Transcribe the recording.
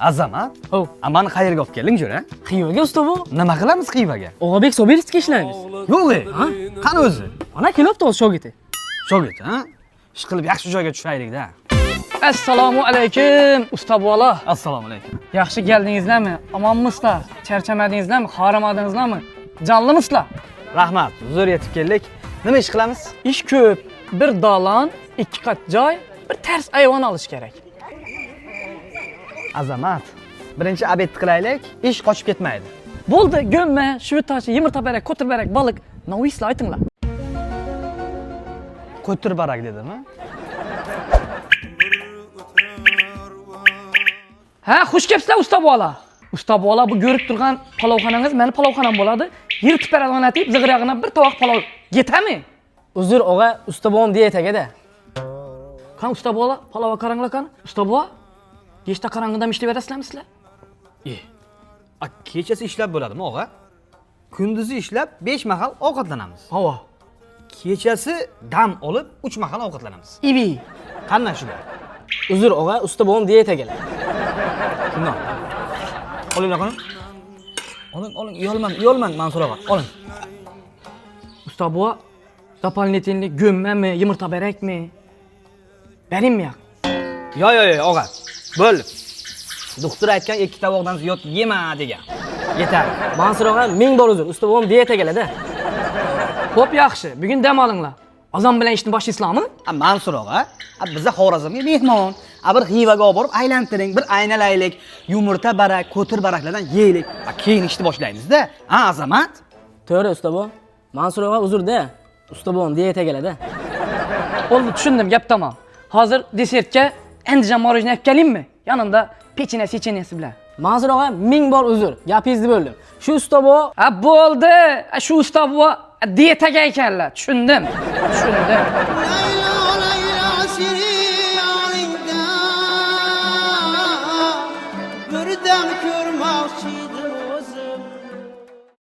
Azamat? Hov. A mani qayerga olib kelding, jo'ra? Xivaga, usta bu. Nima qilamiz Xivaga? Og'abek Sobirovga ishlaymiz. Yo'q, e. Qani o'zi? Mana kelyapti hozir shogirdi. Shogird, ha? Ish qilib yaxshi joyga tushaylik-da. Assalomu alaykum, usta bola. Assalomu alaykum. Yaxshi keldingizlarmi? Omonmisizlar? Charchamadingizlarmi? Horimadingizlarmi? Jonlimisizlar? Rahmat, zo'r yetib keldik. Nima ish qilamiz? Ish ko'p. Bir dalan, ikki qat joy, bir tars ayvon olish kerak. Azamat, birinchi obedni qilaylik, ish qochib ketmaydi. Bo'ldi, gömme, shivit toshi, yumurta barak, qo'tir barak, baliq. Novislar aytinglar. Qo'tir barak dedimi? Ha, xush kelibsizlar, usta bola. Usta bola, bu ko'rib turgan palovxonangiz meni palovxonam bo'ladi. Yirtib beradigan atib, zig'irog'ina bir tovoq palov yetami? Uzr og'a, usta bobom diyetaga-da. Qani usta bola, palovga qaranglar qani. Usta bola, kechda qorong'idan ishlayverasizlarmi sizlar? E. A kechasi ishlab bo'ladimi, og'a? Kunduzi ishlab 5 mahal ovqatlanamiz. Havo. Kechasi dam olib 3 mahal ovqatlanamiz. Ibi. Qanday shu gap? Uzr og'a, usta bobom diyetagalar. Shundoq. Olinglar qani. Oling, oling, uyalmang, uyalmang Mansur og'a. Oling. Usta buva, дополнительный gömmemi, yumurta berakmi? Beringmi yoq? Yo, yo, yo, og'a. Bo'ldi. Doktor aytgan 2 tovoqdan ziyod yema degan. Yetar. Mansur og'a, ming bor uzr, usta bobom diyetagalar-da. Xo'p, yaxshi. Bugun dam olinglar. Azon bilan ishni boshlaysizlarmi? A Mansur og'a, a biza Xorazmga mehmon. A bir Xivaga olib borib aylantiring, bir aynalaylik, yumurta barak, qo'tir baraklardan yeylik. A keyin ishni boshlaymiz-da. A Azamat? To'g'ri usta bobom. Mansur og'a uzr-da. Usta bobom diyetagalar-da. Bo'ldi, tushundim, gap tamom. Hozir desertga Andijon morojni olib kelaymi? Yanında pechenye, secheniyasi bilan. Mansur og'a, ming bor uzr. Gapingizni bo'ldim. Shu usta bobo Ha, bo'ldi. Ha, shu usta buva diyetaga ekanlar. Tushundim. Tushundim.